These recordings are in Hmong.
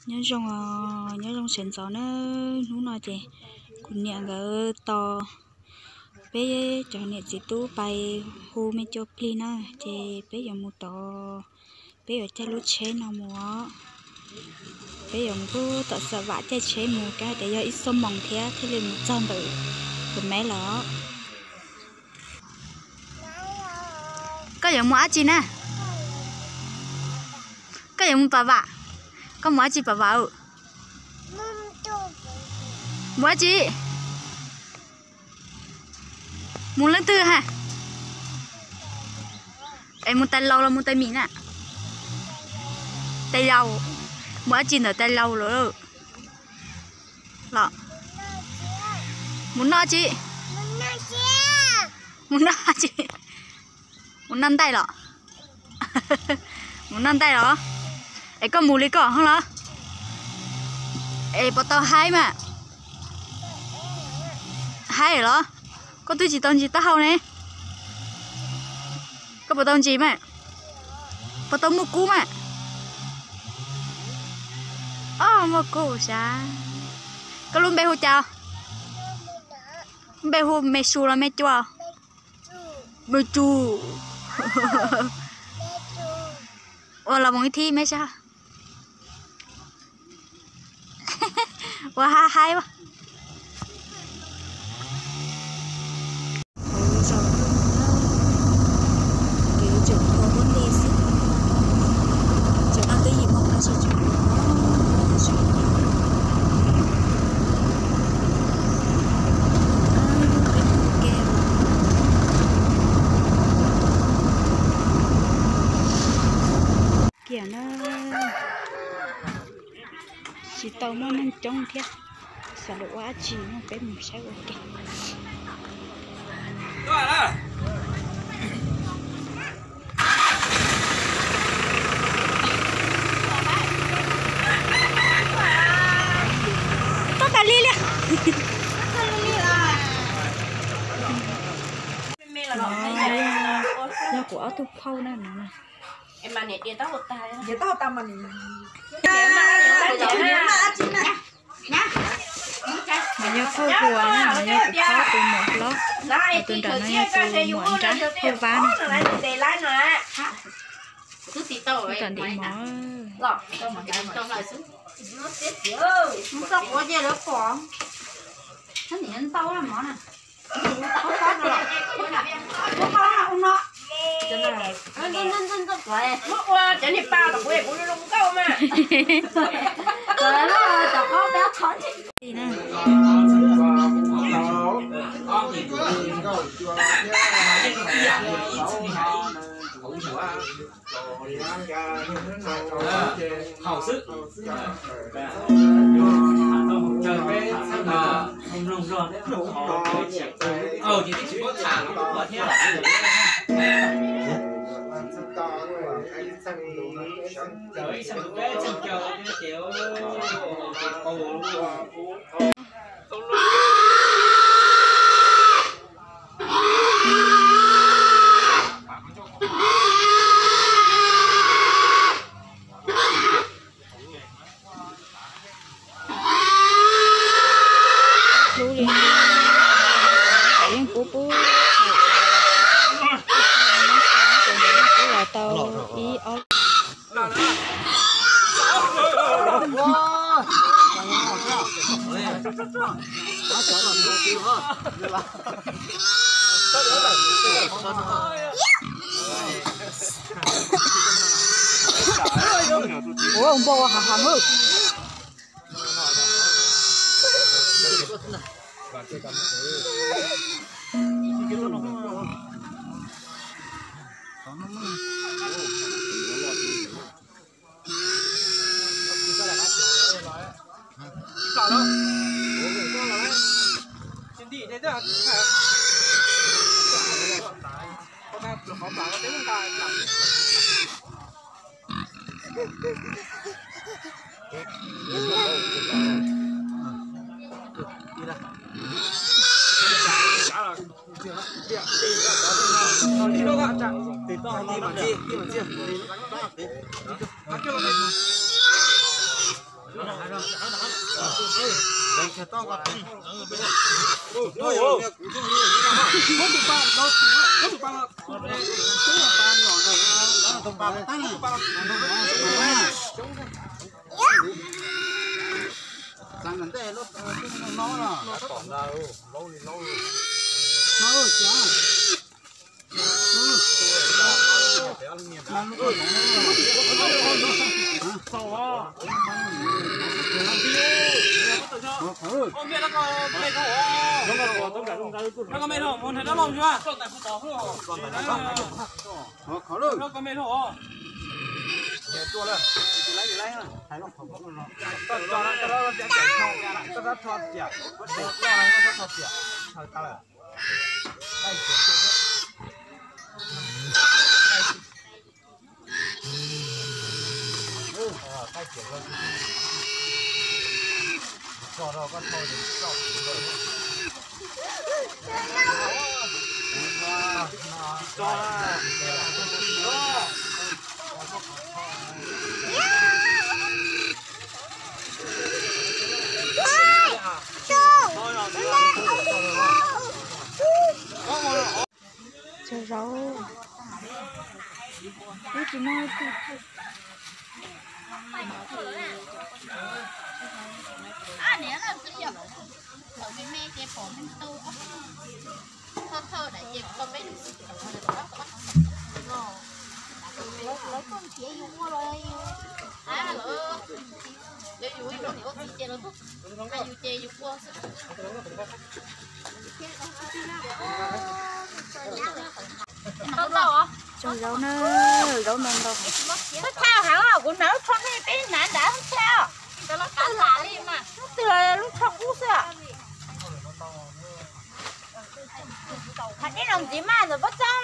Nyob zoo, nyob zoo sawv ntxov na. Hnub no ces kuv niam nkawd tos peb cov niam txiv tub pais hu me cua plig na, ces peb yuav mus tod, peb yuav caij lub tsheb no mus os. Peb yuav mus pub tom Xam Vam caij tsheb mus, kav tias yog ib xuab moos thiab thiaj li mus txog ntawm tus meb lawm. Koj yuav mus dab tsi na? Koj yuav mus Pam Vam? Koj mus dab tsi Pam Vam? Mus dab tsi? Mus leej twg ha? Es mus tais laus los mus tais mim na? Tais laus. Mus dab tsi ntawm tais laus lawm? Los mus noj tsi? Mus noj tsi? Mus noj ntaij los? Mus noj ntaij los? Es koj mus li koj ho los? Es puas tau haib mas? Haib los? Koj twb tsis tau ntsis taub hau ne. Koj puas tau ntsis mas? Puas tau muaj kub mas? Ob, muaj kub sas. Koj lub npe hu cas? Npe hu Me Su los Me Cua? Me Su. Ua los mus ib thib me sab. Ua ha haib. Kiag na, tsis tau muaj neeg coob thiab, xav lus ua dab tsi no peb mus saib ua ke. Toj tas li li. No yog kuv ob tug phauj na no. No yog phauj Huas na, no yog kuv phauj tus muam hlob, tus nram no yog tus muam nrab phauj Vab na. Tam ntiv mov. Haus xwb. Ces twb tsis paub tham los kuj qhuas thiab. Hlub li yeej pub pub, pub los tau ib ob. Ua npau hav hav hwj. Cog zaub. Wb tsis muaj ib tug. Cog zaub na, zaub ntau ntau. Lub thaj heev os, kuv hnav lub tsho nej peb hnav nrad thiab. Lub twg los lub tsho kub xwb. Hais dej los ntxiv mas ntawm pob txooj.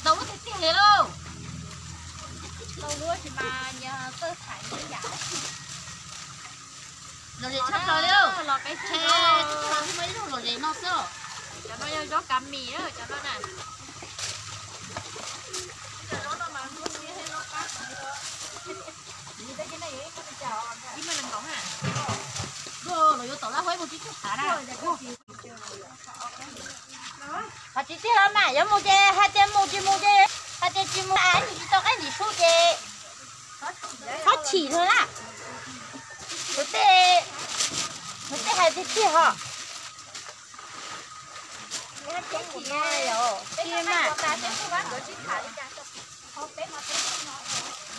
Tau lub tiag tiag li lauj. Tau lub tsis mas nyias txawj thaiv ib yam. Lom zem tshaj plaws li lauj. Tsheb tshaj plaws, muaj ib lub lom zem no xwb. Cov no yog zaub kav mis, cov no na. Ib mev nees nkaum na. Los yuav tom lab huab mus tsis tshua tav na. Qhov tsis tiag los mas yuav mus ces hais tias mus, tsis mus ces hais tias tsis mus, ib ntsis tsis tau qaib ntsis su ces txhob chim lawm na. Kuv tej, kuv tej hais tiag tiag hos.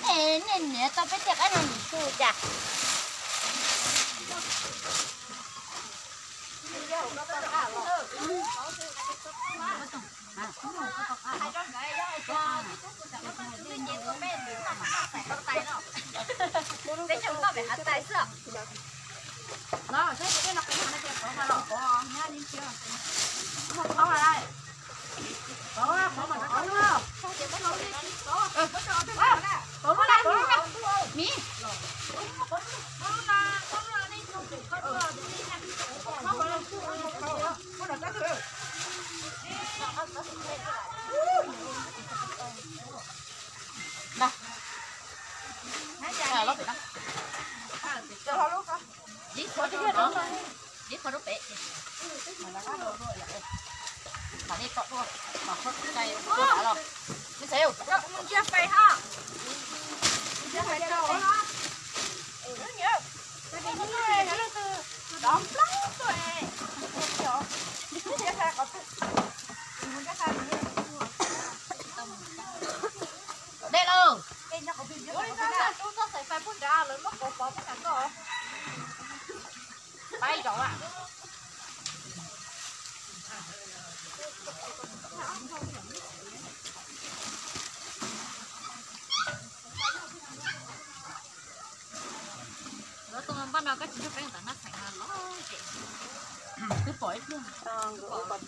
Nej niam tau peb tej qaib no ntsis su cas. Dej lauj. Pais zaum a. No koj tsis nrog peb mus tom Naj Xeem no los ces twb pom ib pliag, twb pom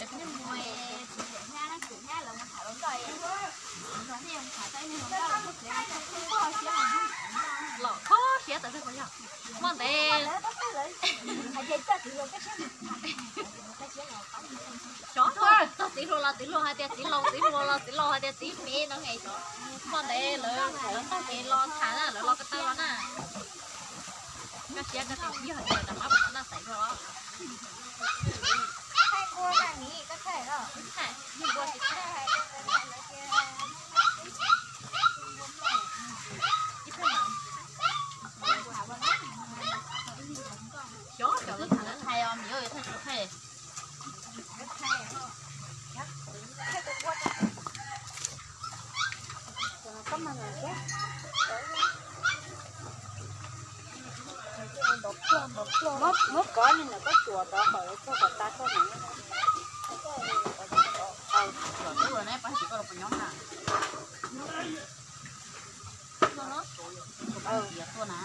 ib pliag mus, nyab, nyab lawv mus tham hluas nkauj, los kho siab tawm twg yog hmo ntev. Xyov, txog txiv hluas los txiv hluas hais tias txiv laus, txiv hluas los txiv laus hais tias txiv me no es xyov. Hmo ntev lawv tag kev los tham na, lawv los ko taw los na. Koj siab koj tias yog tias rov qab mus Naj Xeem dua los. Xyov cov lawv tham lawv thaij os, me yuav thaij tsis thaij. Muab kov li ntawm koj tsuas tod kom tsuag kom tas tsuag na. Tsuas tub los neb pab tsis koj los puas nyob na. Tuaj na, tuaj na, tuaj na.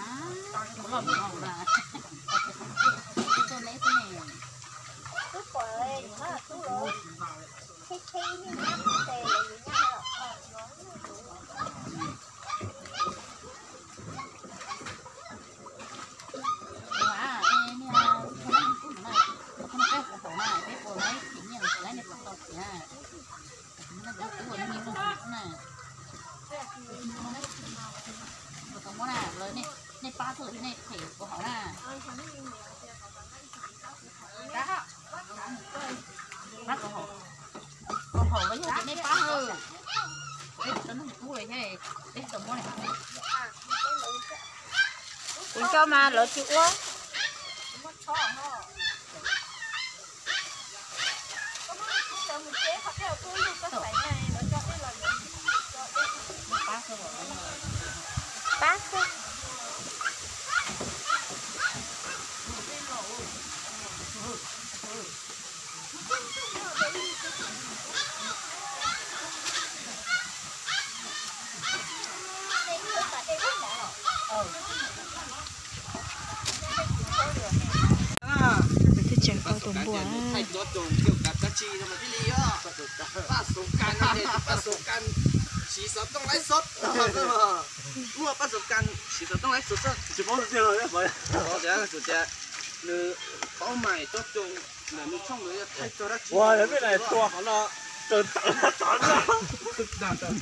Twb pom li, tub los khib khib ib nyab tes los yus nyab los. Ua, e, niag, koj no peb puas haum na, peb puas laib them nyiaj los puas laib nej puas tau thiab. Puas tau muab na, lawv nej pab txog nej them puas haum na. Pab puas haum, puas haum los yog tias nej pab, peb tsis tau neeg pub thiab, peb tsis tau muab. Kuv coj mas lawv tsis ua. Pab xwb. Twb tseem tau tus npua. Muaj pab xov kan siv xov tooj laib xov xwb. Tsis paub tias nws paub mais cov coo ntawm nws tshooj nws thaij txog dab tsi. Ua, peb na tua qhov no, tawm tawm tawm.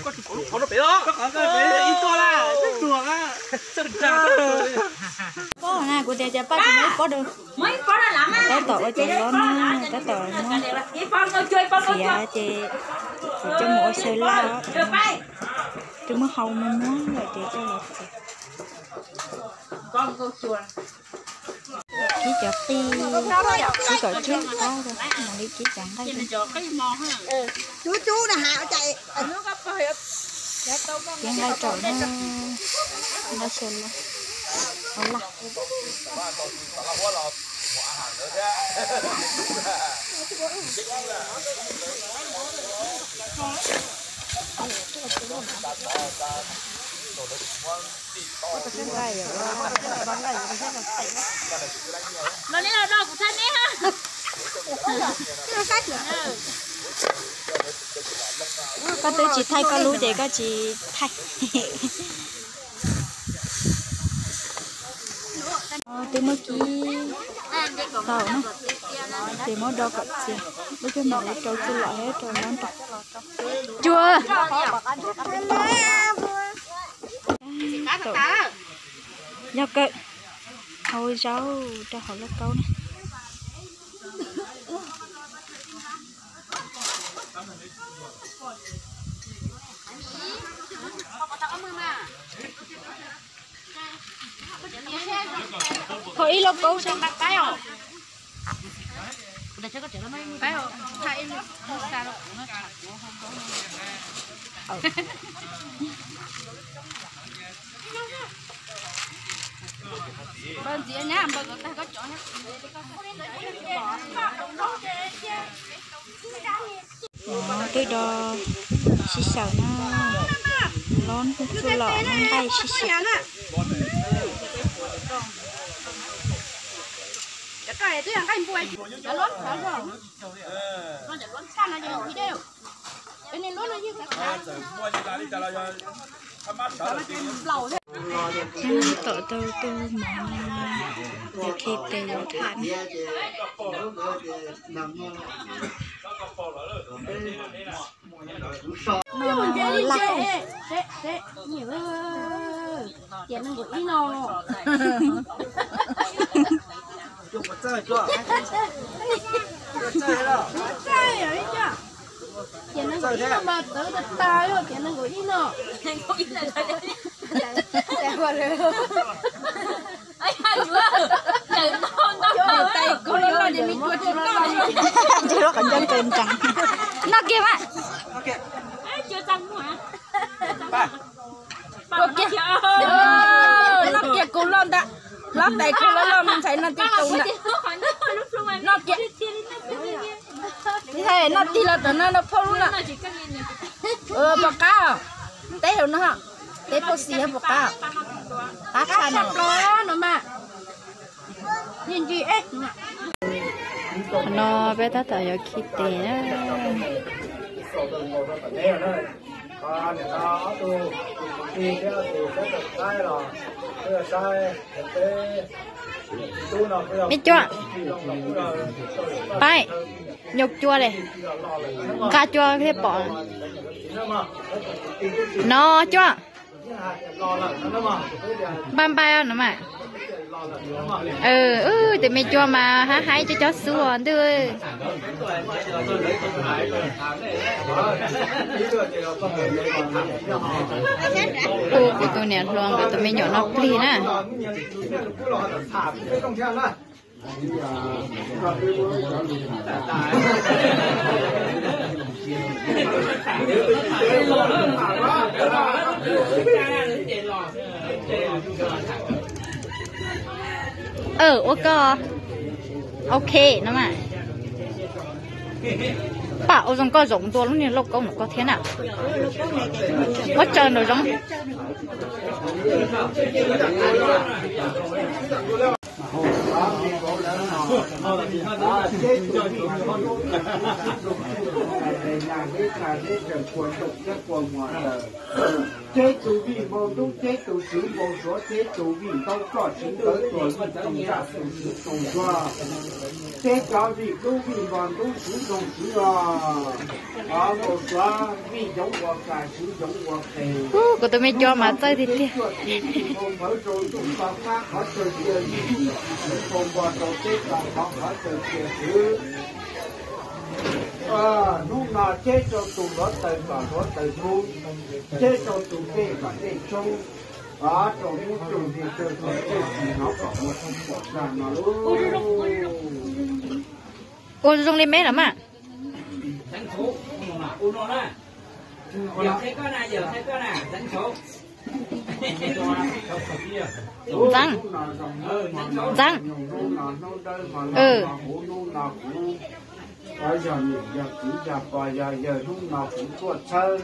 Koj tsis paub lub qhov no pem los, koj qhov no pem ib tuaj lawm, peb tuag lawm. Pob na, kuv tias cas paj tsis muaj ib pob rau. Tab tom ua cov lob na, tab tom muab txiav ces kuv coj mus ua xaw laj. Twb muab hau muag muag lawm ces coj los txiav. Kib cov qij, kib kom tsawg qab rau, mam li kib cov nqaij. Kib nqaij raum na, nqaij xyaw laj, ua laj. Los nej los do kuv thaij nej ha. Koj twb tsis thaij koj lub ces koj tsis thaij. Twb muab kib tau na, ces muab do kom txias, lub caij mam li rau tsuj lom thiab rau lob nrog. Cua. Yog kawm hau zaub rau hauv lauj kaub na. Hau ib lauj kaub seb. Twb do sib xyaw na, lob tsuj lom nqaij sib xyaw. Tom tau tu mov, khi tes yuav tham. Tias nees nkaum ib no. Tias nees nkaum ib no mas tawv tas tas, tias nees nkaum ib no. Tais kub loj loj ces me cua tsis noj li. Tus lub qhov ncauj kaw nrees. Noj kiag mas. Noj kiag, noj kiag kub loj ntag. Lub tais kub loj loj me ntxhais noj tib tug ntag. Noj kiag. Ntxhais noj tig los tom no no phauj lub no. Pom qab, teb hauv no, teb phauj xis pom qab. Qab tshaj no. No peb tab tom yuav khi tes na. Me cuab, pab, nyuam cuab li, nqa cuab thiab pom. No cuab, npaj npaj no mas. Tus me cuab mas haib haib cob cob xub ntuj. Kuv tus niam hluas nkawd tus me nyuam noj plig na. Ua koj, ok no mas. Pam, ua zoo koj zaum ntua lub niag lauj kaub ntawm koj thiab na. Muab tsaws nraum zoov. Ceb tus vij npau ntub, ceb tus tswv npau suav, ceb tus vij ntaub txoj tswv ntawv tuag, vij toog ntsaj tus tswv toog zuag, ceb cov vij dub vij npau ntub tswv toog tswv os. Npau suav vij yoov ua ka tswv yoov ua qe. Kuv tus me cuab mas txawj tiag tiag. Npau npawv rau ntuj to fab qhov chaw cia vij, npau npau rau teb to fab qhov chaw cia tswv. Hnub no ceb rau tus hluav taws kom hluav taws kub, ceb rau tus dej kom dej tshoob, rau hnub rau hli rau tus dej tsis hnov kom ua tshoob pom zag no lauj. Ua zoo li me los mas. Ntxeev, ntxeev, yog niam yog txiv yog pog yog yawg hnub no kuv tuaj txhawb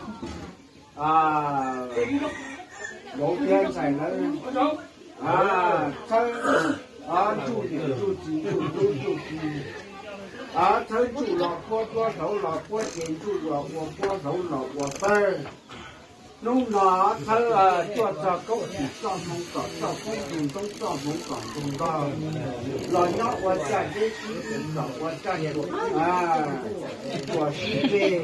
vauv thiab ntxhais lawv, txhawb ntsuj niam ntsuj txiv ntsuj tub ntsuj ki, txhawb ntsuj los puab puab, hlauv los puab ces, ntsuj los ua puab hlauv los ua pawg. Hnub no txhawb cuaj txog kaub txim txoj hmoov kom txoj koob, ntug ntoob txoj hmoov kom ntug ntog, los nyob ua caj deb sib tw kom ua caj tuam sib teg,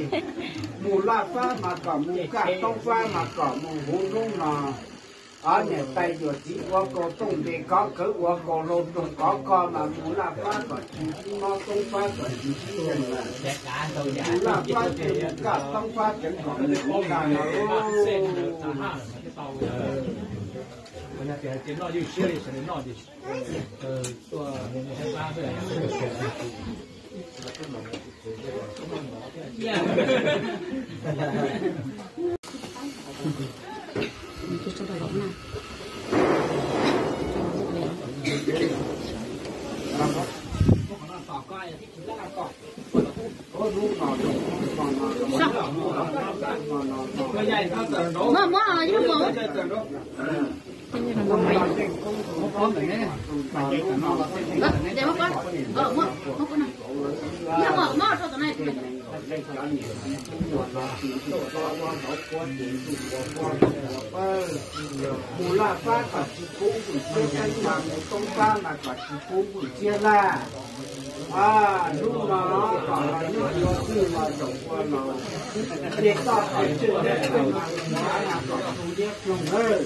mus laj fab mas kom mus kaj toob fab mas kom mus huv hnub no. Ob niam tais yawm txiv ua kaus tooj npe kov khawv, ua kaus hlau roog kov koj mas mus laj fab kom tsis sib mob, toob fab kom tsis sib yeeg lawm. Mus laj fab ces mus kaj toob fab tseev kom mus huv kaj no. Mus Laj Fab kom tsis pub hwm Txiab Xeeb Vas, mus Toob Fab mas kom tsis pub hwm Txiab Laj. Hnub no kom los nyob ua twj los zaum ua laus, ces toj kom tswj liab ploog, mas ua nrab mas kom tu liab ploog lawm.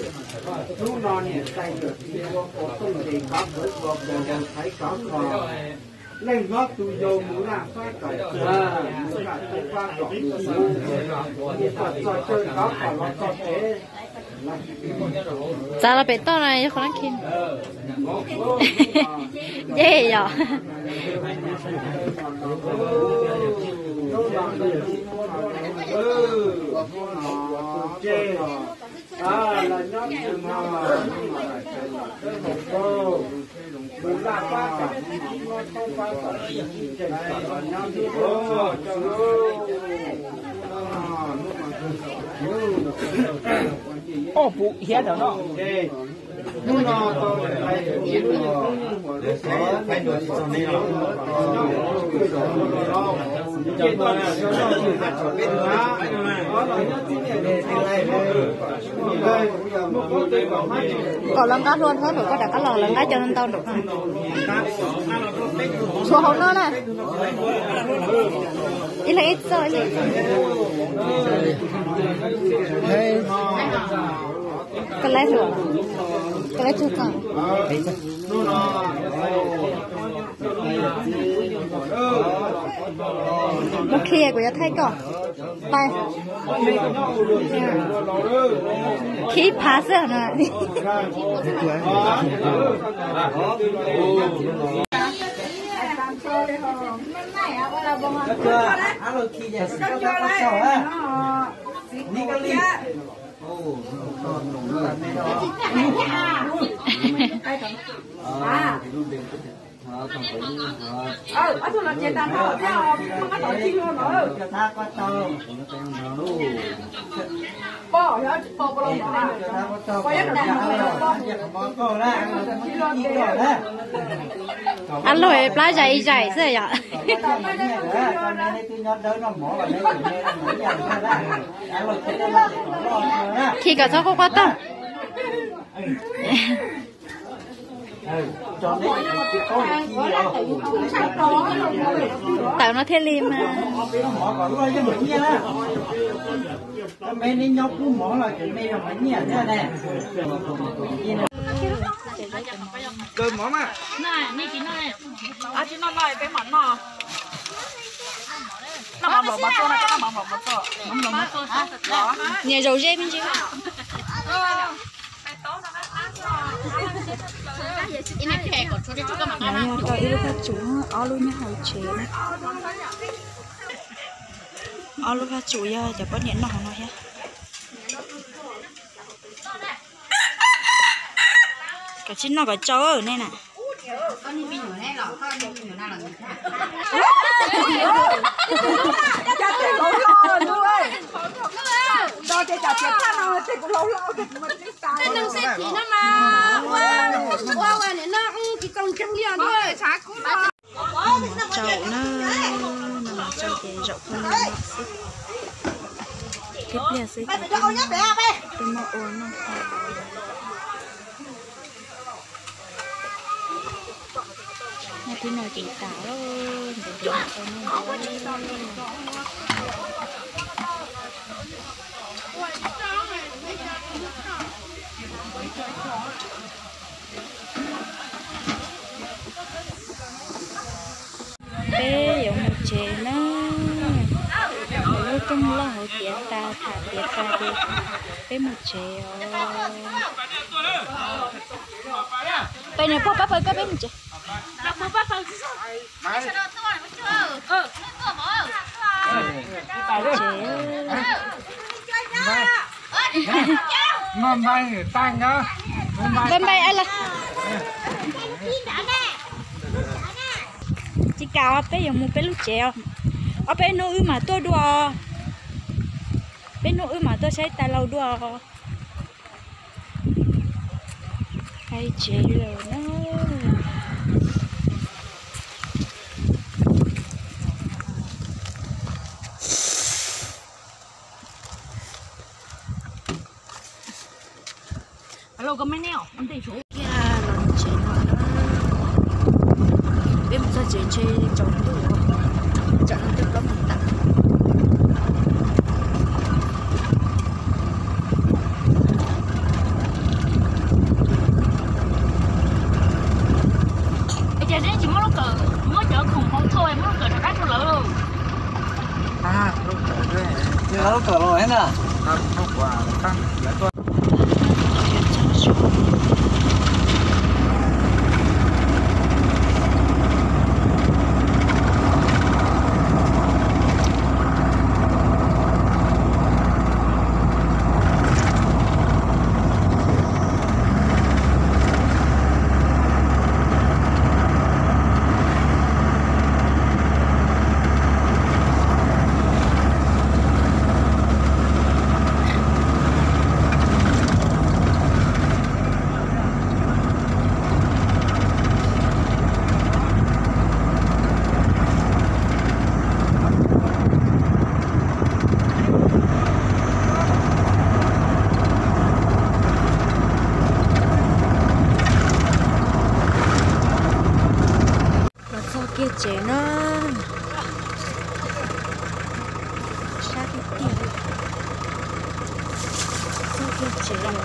Hnub no niam tais yawm txiv ua kaus tooj ntes kov kawv ua kaus laus thaiv kov kos. Leej hlob tus yau mus Laj Fab kom, mus Laj Toob Fab kom mus, mus kom txog chaw kov kom los txog tsev. Txav los pem toj no yog qhov no khi. Yej yom. Ob puv hiab ntawm no. Kom lawv nqa hlua thiab, kom koj rov qab los lawv nqa cov ntau nraum no. Tshuav hauv no na. Ib leeg ib txoj, ib leeg ib txoj. Koj laib hluas, koj laib tug txoj. Mus khi kuv yuav thaij koj. Pais. Khib phav xwb no. Ab lug plab zais ib zais xwb yom. Khi kom txhob quaj quaj tag. Tawm no thiaj li mas. Niam zaum ze me ntsis. Yog rau ib lub phaj tsum, ob lub nyob hauv tsev na. Ob lub phaj tsum yog cov poj niam noj hauv no thiab. Koj tsis noj kom tsau nej na. Tsaum na, no mas tsaum ces zaum pheej li no xwb. Tib pliag xwb ces peb muab ua noj. Noj tib no ces tas lawm, ntev ntev tau noj ntau. Peb yuav mus tsev na. Lub rooj loj hauv tiav tas, tham tiav tas ces peb mus tsev os. Peb niam pog pab pawg koj peb mus tsev. Npaj npaj, tsis kam, peb yuav mus peb lub tsev os. Ob peb hnub wb mam tuaj dua. Peb hnub wb mam tuaj saib tais laus dua. Thaij tsev lawm na. Kiag los tsev no na. Peb mus txog tsev ntshe tsaus ntuj, tsam no twb plaub moos tawm. Ces neb tsis muab lub kawm, muab cov khoom hauv thauj muab lub kawm rov qab rau lawv lauj. Lub kawm los na. Los txog kiag tsev na. Sab tiag tiag. Txog kiag tsev los.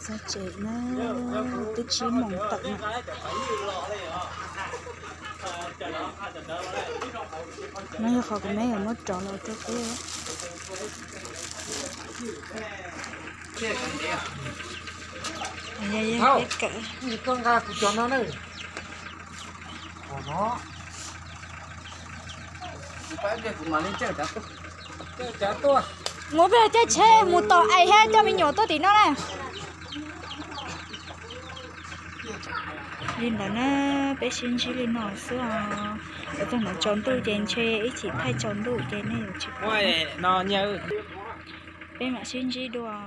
Txog tsev na, twb tsib moos tawm na. No yog qhov kuv me yuav muab rov los rau peb. Yog peb kawm. Muab peb caij tsheb mus tom ais thiab coj me nyuam tuaj tim no na. Li ntawd na, peb sib ntsib li no xwb os. Txog hnub tsaus ntuj ces ntshe ib chim thaij tsaus ntuj ces nej yuav tsis pom. Peb mam sib ntsib dua.